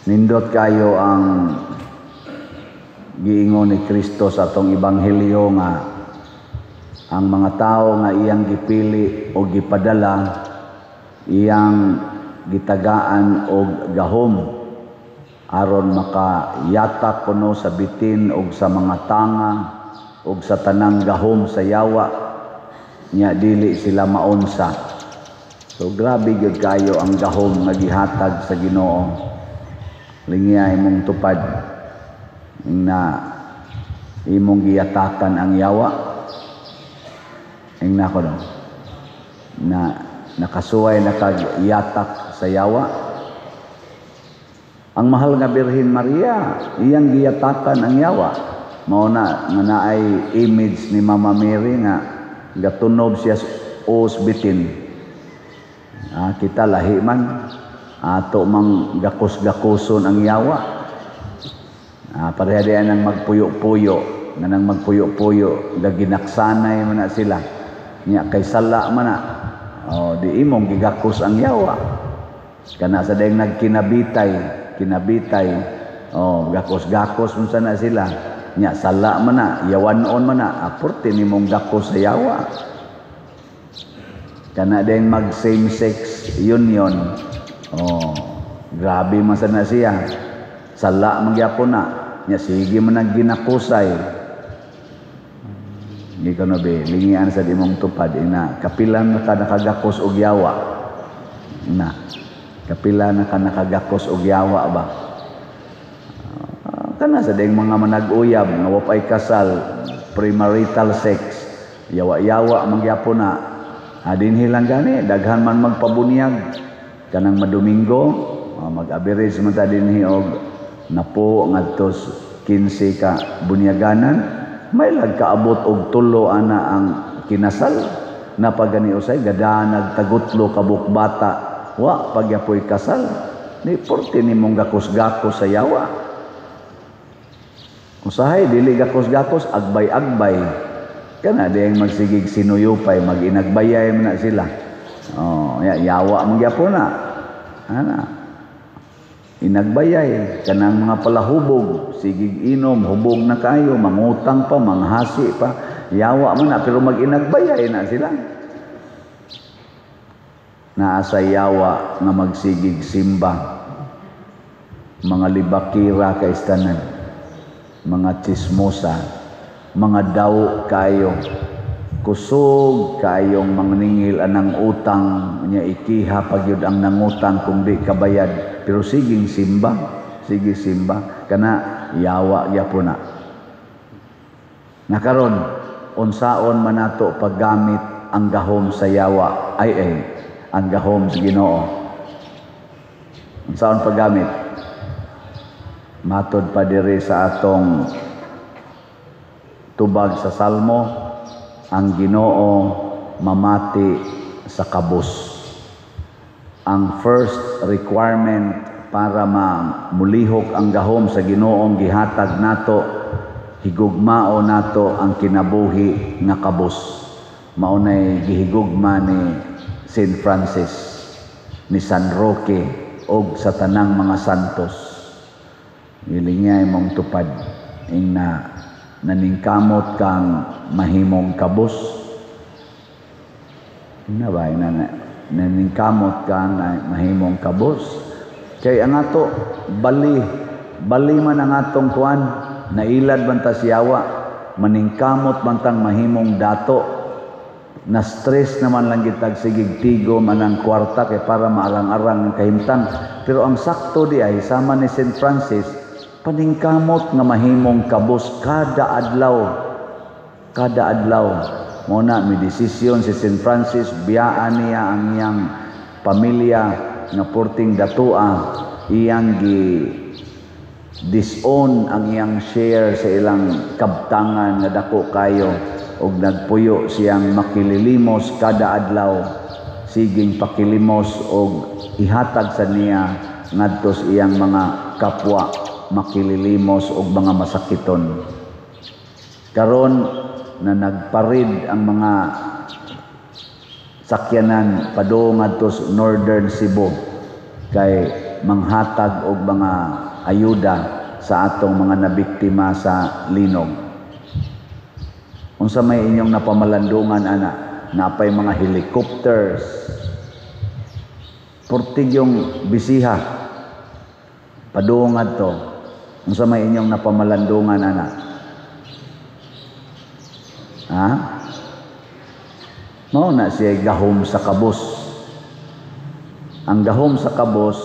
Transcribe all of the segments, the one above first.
Nindot kayo ang giingon ni Kristo sa atong ebanghelyo nga ang mga tao nga iyang gipili o gipadala, iyang gitagaan og gahom aron makayatak kuno sa bitin og sa mga tanga og sa tanang gahom sa yawa, nya dili sila maunsa. So grabe gyud kayo ang gahom nga gihatag sa Ginoo. Lingya imong tupad na imong giyatakan ang yawa. Ingna ko, no, na nakasuway na kag yatak sa yawa. Ang mahal nga Birhen Maria, iyang giyatakan ang yawa. Mao na nga naay image ni Mama Mary nga gatunob siya os bitin. Ah, kita lahi man ato mang gakos-gakoson ang yawa. Ah, pareha diyan ang magpuyo-puyo, nga nang magpuyo-puyo gaginaksanay man na sila. Nya kay sala man na. Oh, di imong gigakos ang yawa. Kana sa dayang nagkinabitay, kinabitay. Oh, gakos-gakos man sana sila. Nya sala man na, yawanon man na, aporte nimong gakos sa yawa. Kana dayang mag same sex union. Oh, grabe man sana siya. Sala man gyapon na. Nya sige man nang ginakusay. Hindi ko na be, lingian sa imong tupad ina, kapila na ka nakagakos og yawa? Na, kapila na ka nakagakos og yawa ba? Ah, kana sa dayang mga manag-uyab nga wa pay kasal, premarital sex, yawa-yawa man gyapon na. Ah, dinhi lang gani, daghan man magpabunyag. Kanang madomingo, mag-average man ta dinhi og napo ngadto 15 ka bunyaganan, may lag kaabot og 3 ana ang kinasal. Napagani usay gadanag tagutlo ka bata, wa pagyapoy kasal. Ni porte nimong gakos-gakos sa yawa. Usahay dili gakos-gakos, agbay-agbay. Kana diyang magsigig sinuyupay, mag-inagbayay man na sila. Oh, ya, yawa man gyapon na. Ana. Inagbayay kanang mga palahubog, sigig inom, hubog na kayo, mangutang pa, manghasi pa, yawa man na, pero mag-inagbayay na sila. Naa sa yawa nga magsigig simba, mga libakira kaistanan, mga chismosa, mga daw kayo, kusog kayong mangningil anang utang nya, ikiha pagyud ang nangutang kung di kabayad, pero siging simba, sige simba. Kana yawa gyapon na. Nakaron, unsaon man nato paggamit ang gahom sa yawa, ay ay ang gahom sa Ginoo? Unsaon paggamit? Matod pa diri sa atong tubag sa Salmo, ang Ginoo mamati sa kabus. Ang first requirement para mamulihok ang gahom sa Ginoong gihatag nato, higugmao nato ang kinabuhi nga kabus. Mao nay gihigugma ni Saint Francis, ni San Roque og sa tanang mga santos. Gilingay mong tupad ing na naningkamot kang mahimong kabus. Ina ba ina na, naningkamot kang mahimong kabus? Kay ang ato bali bali man ang atong kuan, nailad man ta siyawa, maningkamot man tang mahimong dato. Na stress naman lang gitag sigig tigo man ang kwarta kay para maarang-arang ang kahimtang. Pero ang sakto di ay sama ni Saint Francis, paningkamot nga mahimong kabus kada adlaw. Kada adlaw. Mao na may desisyon si Saint Francis, biyaan niya ang iyang pamilya nga porting datua, iyang gi disown ang iyang share sa ilang kabtangan nga dako kayo, og nagpuyo siyang makililimos kada adlaw, siging pakilimos og ihatag sa niya ngadto sa iyang mga kapwa makililimos og mga masakiton. Karon na nagparid ang mga sakyanan padung ngadto sa Northern Cebu kay manghatag og mga ayuda sa atong mga nabiktima sa linog. Unsa may inyong napamalandungan ana? Napay mga helicopters. Portigyong bisiha. Padungad to. Unsa may inyong napamalandungan ana? Ha? Mao na siya gahom sa kabos. Ang gahom sa kabos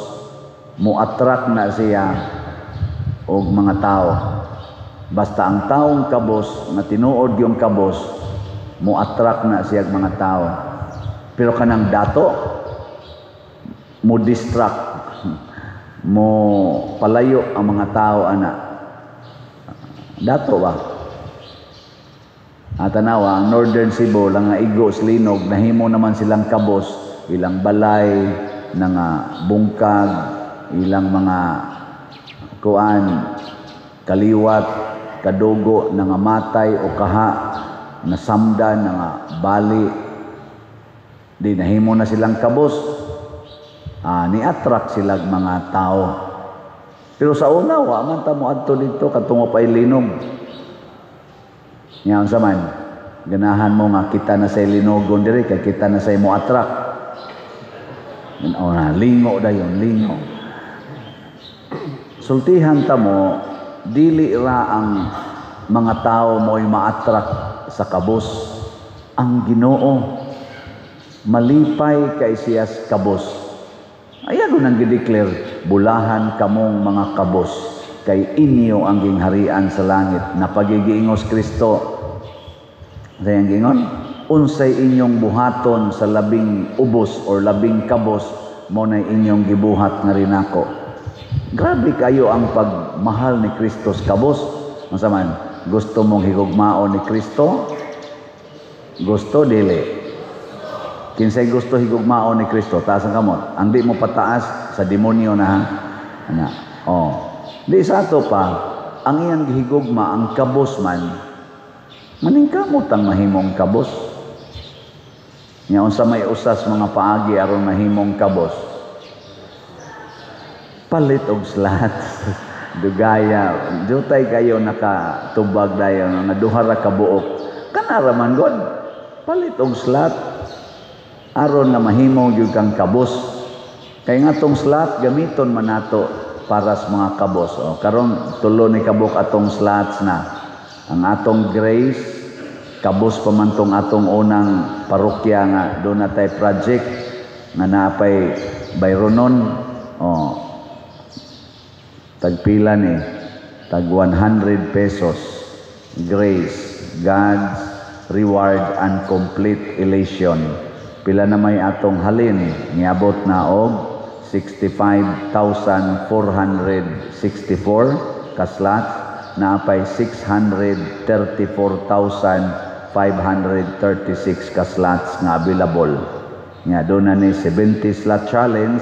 mo attract na siya og mga tao. Basta ang taong kabos, nga tinuod yung kabos, mo attract na siya og mga tao. Pero kanang dato mo distract, mo palayo ang mga tao ana. Dato ba? At tanawa, ang Northern Cebu lang nga igo sa linog, nahimo naman silang kabos, ilang balay, nga bungkag, ilang mga kuan, kaliwat, kadugo, nangamatay o kaha, nasamdan, nga bali, di nahimo na silang kabos. Ni-attract sila mga tao. Pero sa una, wa man ta mo adto dito katong pa'y linog. Nya unsa man, ganahan mo nga kita na say linogon diri kay kita na say mo attract. O na, lingo dayon, lingo. Sultihan ta mo, dili ra ang mga tao mo'y ma-attract sa kabos. Ang Ginoo malipay kay siyas kabos. Ayan nang gideclare, "Bulahan kamong mga kabos, kay inyo ang gingharian sa langit." Napagigiingos Kristo. Sa iyang gingon, "Unsay inyong buhaton sa labing ubos or labing kabos, mo na inyong gibuhat nga rinako." Grabe kayo ang pagmahal ni Kristo sa kabos. Unsa man, gusto mong higugmaon ni Kristo? Gusto, dili? Kinsay gusto higugmaon ni Kristo? Taas ang kamot. Ang di mo pataas, sa demonyo na ha. Ana. Oh. Di sa ato pa, ang iyang gihigugma, ang kabos man, maningkamot ang mahimong kabos. Nya unsa may usas mga paagi aron mahimong kabos? Palit og slots. Dugaya, jutay kayo nakatubag dayon nga duha ra ka buok. Kanara man god. Palit og slot aron nga mahimo gyud kang kabos. Kay nga tong slot gamiton man nato para sa mga kabos. O, karon tulo ni kabuk atong slots na. Ang atong Grace, kabos pa man tong atong unang parokya nga doon na tay project nga naapay bayronon. O, tagpila ni? Tag 100 pesos. Grace, God's reward and complete elation. Pila na may atong halin? Niabot na og 65,464 ka slots, naapay 634,536 ka slots nga available. Nga doon na ni 70 slot challenge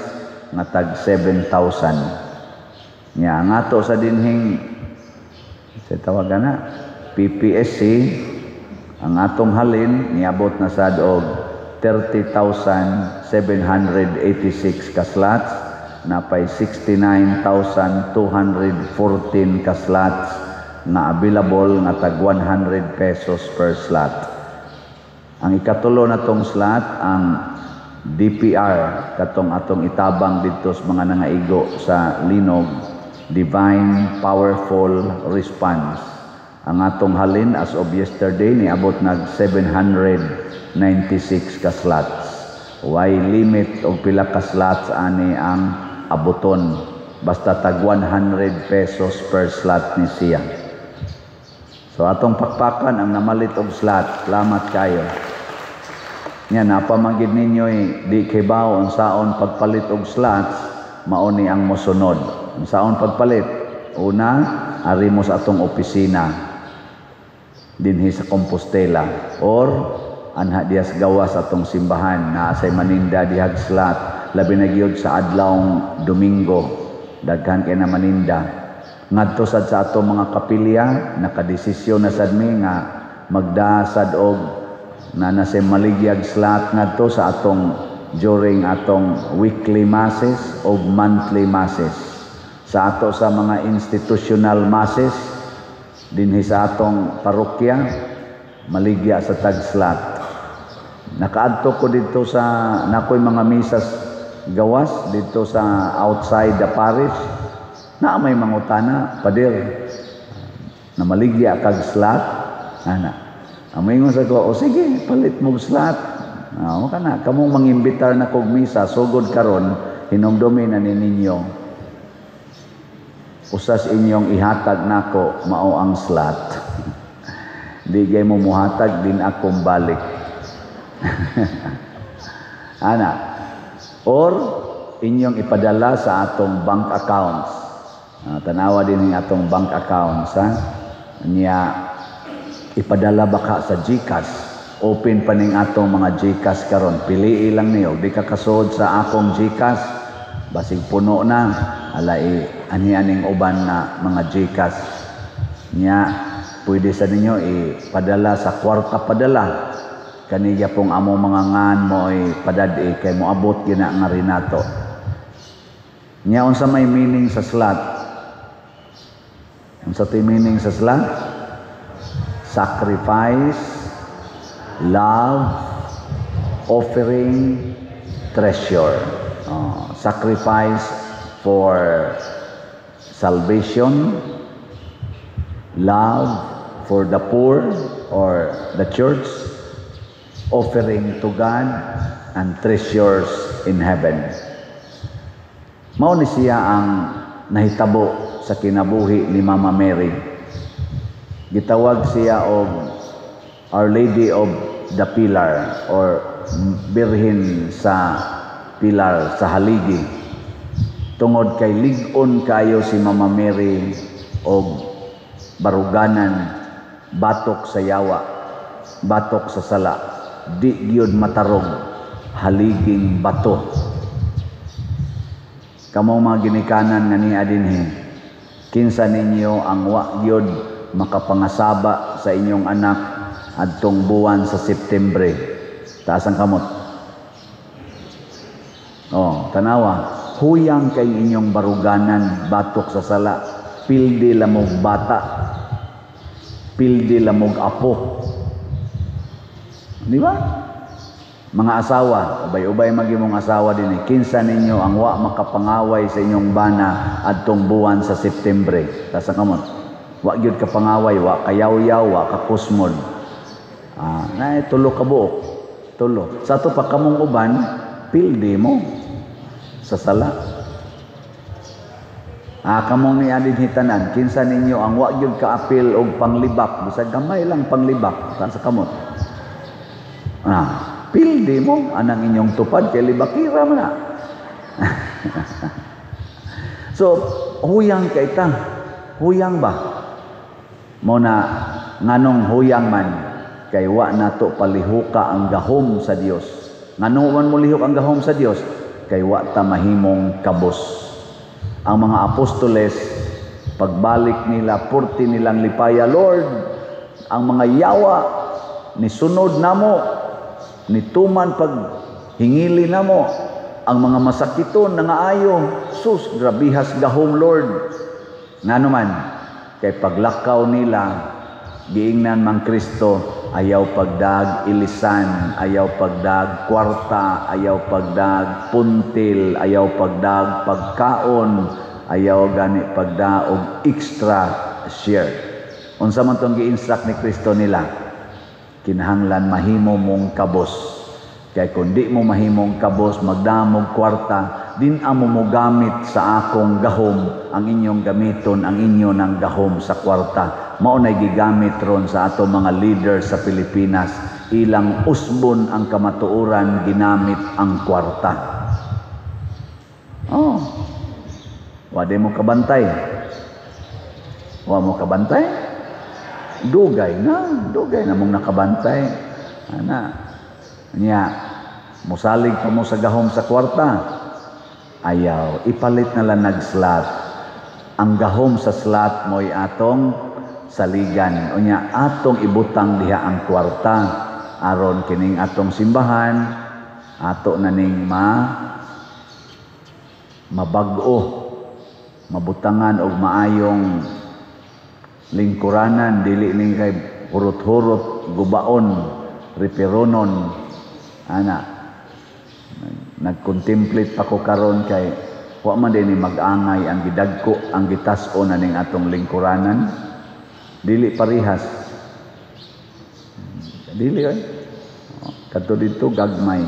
nga tag 7,000. Nga ang ato sa dinhing sa tawagan na PPSC, ang atong halin niabot na sad og 30,786 ka slots, napay 69,214 ka slots na available nga tag 100 pesos per slot. Ang ikatulo na tong slot, ang DPR, katong atong itabang didto sa mga nangaigo sa linog, Divine Powerful Response. Ang atong halin as of yesterday niabot nag 796 ka slots. Way limit og pila ka slots ani ang abuton. Basta tag 100 pesos per slot ni siya. So atong pakpakan ang namalit og slot. Salamat kayo. Nya napamagid ninyo di kibaw unsaon pagpalit og slots, mao ni ang mosunod. Unsaon pagpalit? Una, ari mo sa atong opisina dinhi sa Compostela or anha diya sa gawas atong simbahan na say maninda dihag slot, labi na gyud sa adlawng Domingo, daghan kay na maninda. Ngadto sad sa atong mga kapilya, nakadesisyon na sad mi nga magdasad og na nasa maligyag slot ngadto sa atong during atong weekly masses o monthly masses. Sa ato sa mga institutional masses dinhi sa atong parokya, maligya sa tag slot. Nakaadto ko dito sa nakoy mga misas gawas dito sa outside the parish na may mangutana, "Pader, na maligya kag slot?" Ana, ang moingon sa ko, "O sige, palit mo slot." Ah, kana kamong mangimbitar na kog misa, sugod karon hinumdumi na ni ninyo, usas inyong ihatag nako mao ang slot. Di gay mo muhatag din akong balik ana, or inyong ipadala sa atong bank accounts. Tanawa din ang atong bank accounts, ha. Niya ipadala baka sa GCash. Open pa ning atong mga GCash karon. Pili lang niyo. Di ka kasuod sa akong GCash, basig puno na. Ala, ani aning uban na mga GCash. Nya pwede sa ninyo ipadala sa Kwarta Padala. Kaniya pong amo mga ngan mo ay padad-i kay moabot gina nga rinato. Nya unsa may meaning sa slot? Unsa tay meaning sa slot? Sacrifice, love, offering, treasure. Oh, sacrifice for salvation, love for the poor or the church, offering to God, and treasures in heaven. Mao ni siya ang nahitabo sa kinabuhi ni Mama Mary. Gitawag siya og Our Lady of the Pillar or Birhen sa Pilar, sa haligi. Tungod kay lig-on kayo si Mama Mary og baruganan batok sa yawa, batok sa sala, di gyud matarog, haliging bato. Kamong mga ginikanan nga niya dinhi, kinsa ninyo ang wa gyud makapangasaba sa inyong anak adtong buwan sa Septembre? Taas ang kamot. Oh, tanawa, huyang kay inyong baruganan batok sa sala, pildi lamog bata, pildi lamog apo. Di ba? Mga asawa, ubay-ubay magimong asawa din eh. Kinsa ninyo ang wa makapangaway sa inyong bana adtong buwan sa Septembre? Taas ang kamot. Wa gyud ka pangaway, wa kayaw-yaw, wa ka kusmod. Ah, na tulo ka buok. Tulo. Sa ato pa kamong uban, pildi mo sa sala. Ah, kamong ni adin hitanan, kinsa ninyo ang wa gyud kaapil og panglibak, bisag gamay lang panglibak, taas sa kamot. Ah, pildi mo anang inyong tupad kay libakira man na. So, huyang kay ta. Huyang ba? Mo na nganong huyang man kay wa nato palihuka ang gahom sa Dios. Ngano man mo lihok ang gahom sa Dios? Kay wa ta mahimong kabos. Ang mga apostoles, pagbalik nila, purti nilang lipaya, "Lord, ang mga yawa ni sunod namo, nituman pag hingili namo, ang mga masakiton nangaayo, sus, grabihas gahom, Lord." Ngano man? Kay paglakaw nila, giingnan mang Kristo, "Ayaw pagdag ilisan, ayaw pagdag kwarta, ayaw pagdag puntil, ayaw pagdag pagkaon, ayaw gani pagdaog extra share." Unsa man tong gi-instruct ni Kristo nila? Kinahanglan mahimo mong kabos. Kay kung di mo mahimong kabos, magdamog kwarta, din amo mo gamit sa akong gahom, ang inyong gamiton, ang inyo ng gahom sa kwarta. Mao nay gigamit ron sa ato mga leaders sa Pilipinas. Ilang usbon ang kamatuoran, ginamit ang kwarta. Oh. Wa di mo kabantay. Wa mo kabantay? Dugay na mong nakabantay. Ana. Nya, musalig pa mo sa gahom sa kwarta. Ayaw, ipalit na lang nag-slot. Ang gahom sa slot mo'y atong saligan. Unya, atong ibutang diha ang kwarta. Aron kining atong simbahan, Ato na ning mabag-o, mabutangan og maayong lingkuranan, dili ning kay hurot-hurot, gubaon, riperonon ana. Nagcontemplate pa ko karon kay wa man din ni mag-angay ang gidagko, ang gitas-on na ning atong lingkuranan. Dili parihas, dili oy. Kadto didto gagmay,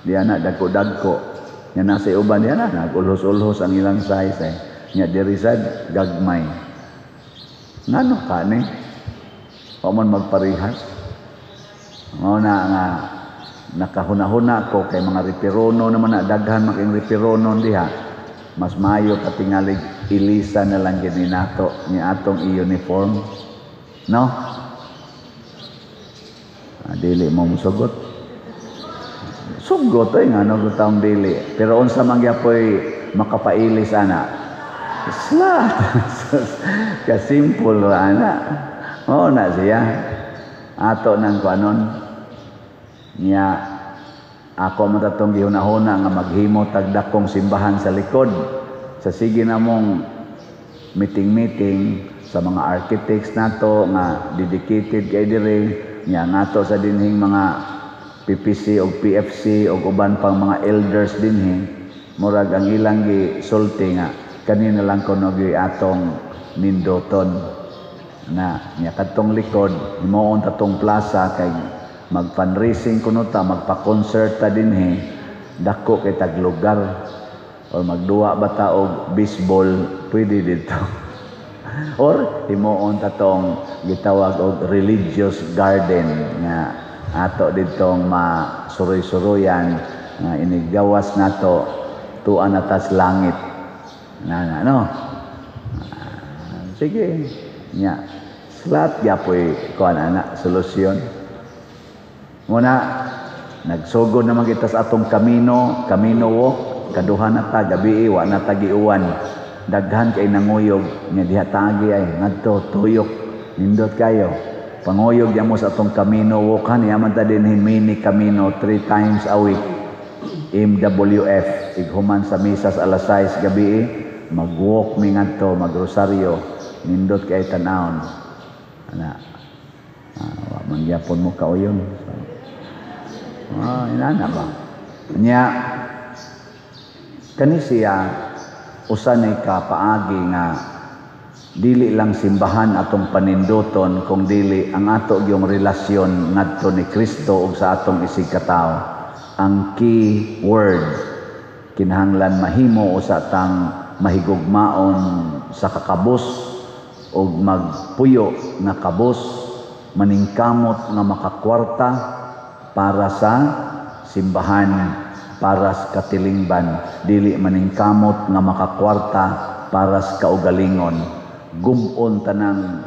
di ana dagko-dagko nya, nasa uban diha na nagulhos-ulhos ang ilang size eh. Nya diri sad gagmay, ngano ka ni wa man magparihas? Mao na nga nakahuna-huna ko kay mga ripirono naman na, daghan man kayong ripirono diha. Mas maayo patingalig ilisa na lang gid ni nato ni atong i-uniform, no? Ah, dili mo musugot. Sugot ay, ngano gutang dili? Pero unsa man gyapoy makapailis ana? Slat. Kasimple ra ana. Mao na siya. Ato nang kuanon nya, ako man tatong gihuna-huna nga maghimo tag dakong simbahan sa likod. Sa sige namong meeting-meeting sa mga architects nato nga dedicated kay dire nya, ngato sa dinhing mga PPC o PFC o uban pang mga elders dinhi, murag ang ilang gisulti nga kanina lang kuno atong nindoton na nya kadtong likod, himuon tatong plaza kay mag-fundraising kuno ta, magpa-concert ta dinhi, dako kay tag lugar, or magduwa ba ta og baseball, pwede dito, or himuon tatong gitawag og religious garden nga ato ditong masuroy-suroyan nga iniggawas nato tuan na tas langit na, na no? Ah, sige nya, slat gyapoy kuan ana, solusyon. Muna nagsugod naman kita sa atong kamino, Camino Walk, kaduha na ta gabi, wa na ta giuwan. Daghan kay nanguyog nya diha tagi ay ngadto tuyok, nindot kayo. Panguyog ya mo sa atong Camino Walk han, yaman ta dinhi mini Camino three times a week. MWF ighuman sa misa sa alas 6 gabi, mag-walk mi ngadto, magrosaryo, nindot kay tan-awon. Ana. Ah, wa man gyapon mo kauyon. So, ah, inana ba? Nya kani siya usa ni ka paagi nga dili lang simbahan atong paninduton kung dili ang ato yung relasyon ngadto ni Kristo ug sa atong isig katawo. Ang key word, kinahanglan mahimo usa tang mahigugmaon sa kakabos ug magpuyo nga kabos, maningkamot nga makakwarta para sa simbahan, para sa katilingban, dili maningkamot nga makakwarta para sa kaugalingon. Gub-on tanang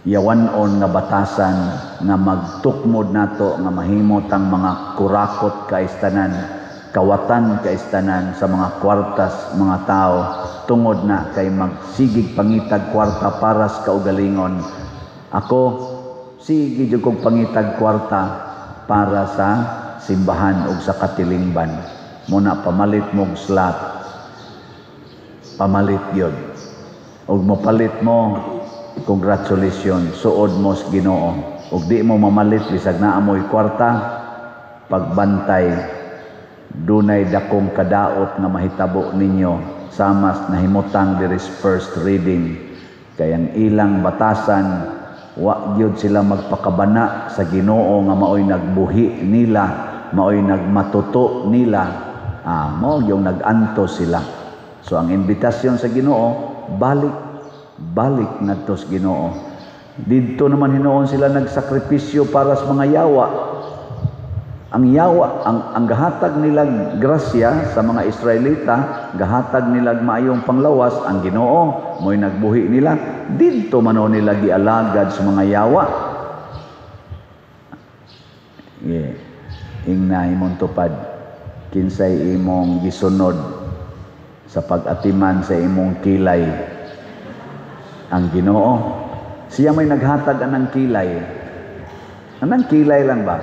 yawanon nga batasan nga magtukmod nato nga mahimo tang mga kurakot kaistanan, kawatan kaistanan sa mga kwartas mga tao, tungod na kay magsigig pangitag kwarta para sa kaugalingon. Ako sige jud kog pangitag kwarta para sa simbahan ug sa katilingban. Muna pamalit mog slot, pamalit yun. Ug mopalit mo, congratulations, suod mo sa Ginoo. Ug di mo mamalit bisag naa mo'y kwarta, pagbantay, dunay dakong kadaot nga mahitabo ninyo samas nahimutang diri first reading, kay ang ilang batasan, wa gyud sila magpakabana sa Ginoo nga maoy nagbuhi nila, maoy nagmatuto nila. Ah, mao yung nag-anto sila. So ang imbitasyon sa Ginoo, balik, balik ngadto sa Ginoo. Didto naman hinuon sila nagsakripisyo para sa mga yawa. Ang yawa, ang gahatag nilang grasya sa mga Israelita, gahatag nilang maayong panglawas, ang Ginoo, mo'y nagbuhi nila, didto man nila gialagad sa mga yawa. Yeah. Ingna imong tupad, kinsay imong gisunod sa pag-atiman sa imong kilay? Ang Ginoo. Siya may naghatag anang kilay. Anang kilay lang ba?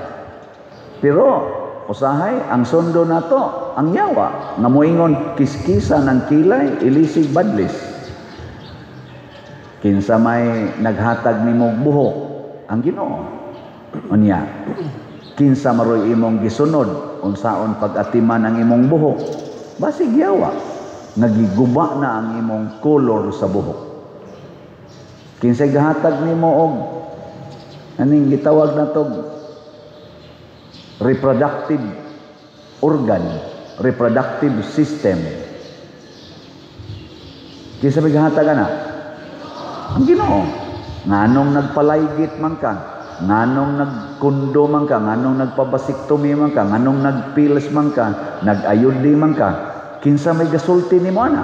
Pero Usahay ang sundo nato ang yawa nga moingon, "Kiskisa ng kilay, ilisig badlis." Kinsa may naghatag nimo buhok? Ang Ginoo. Unya, kinsa maroy imong gisunod unsaon pag-atiman ang imong buhok? Basig yawa nga giguba na ang imong kolor sa buhok. Kinsay gahatag nimo og aning gitawag nato reproductive organ, reproductive system? Kinsa may gahatag ana? Ang Ginoo. Nganong nagpalaygit man ka? Nganong nagkundo man ka? Nganong nagpa-vasectomy man ka? Nganong nagpills man ka? Nag-IUD man ka? Kinsa may gasulti nimo ana?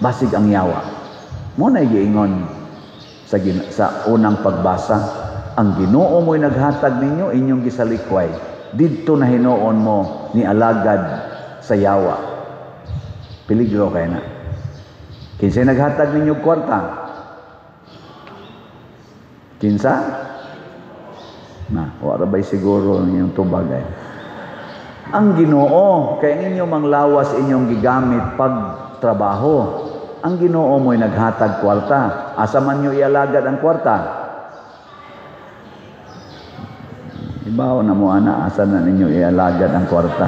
Basig ang yawa. Mao na giingon sa unang pagbasa, ang Ginoo mo'y naghatag ninyo, inyong gisalikway. Didto na hinuon mo ni alagad sa yawa. Peligro kay na. Kinsay naghatag ninyo kwarta? Kinsa? Na, wala ba'y siguro inyong tubag ay? Ang Ginoo, kay ninyo mang lawas inyong gigamit pag trabaho. Ang Ginoo mo'y naghatag kwarta. Asa man nyo ialagad ang kwarta? Ibaw na mo ana, asa na ninyo ialagad ang kwarta?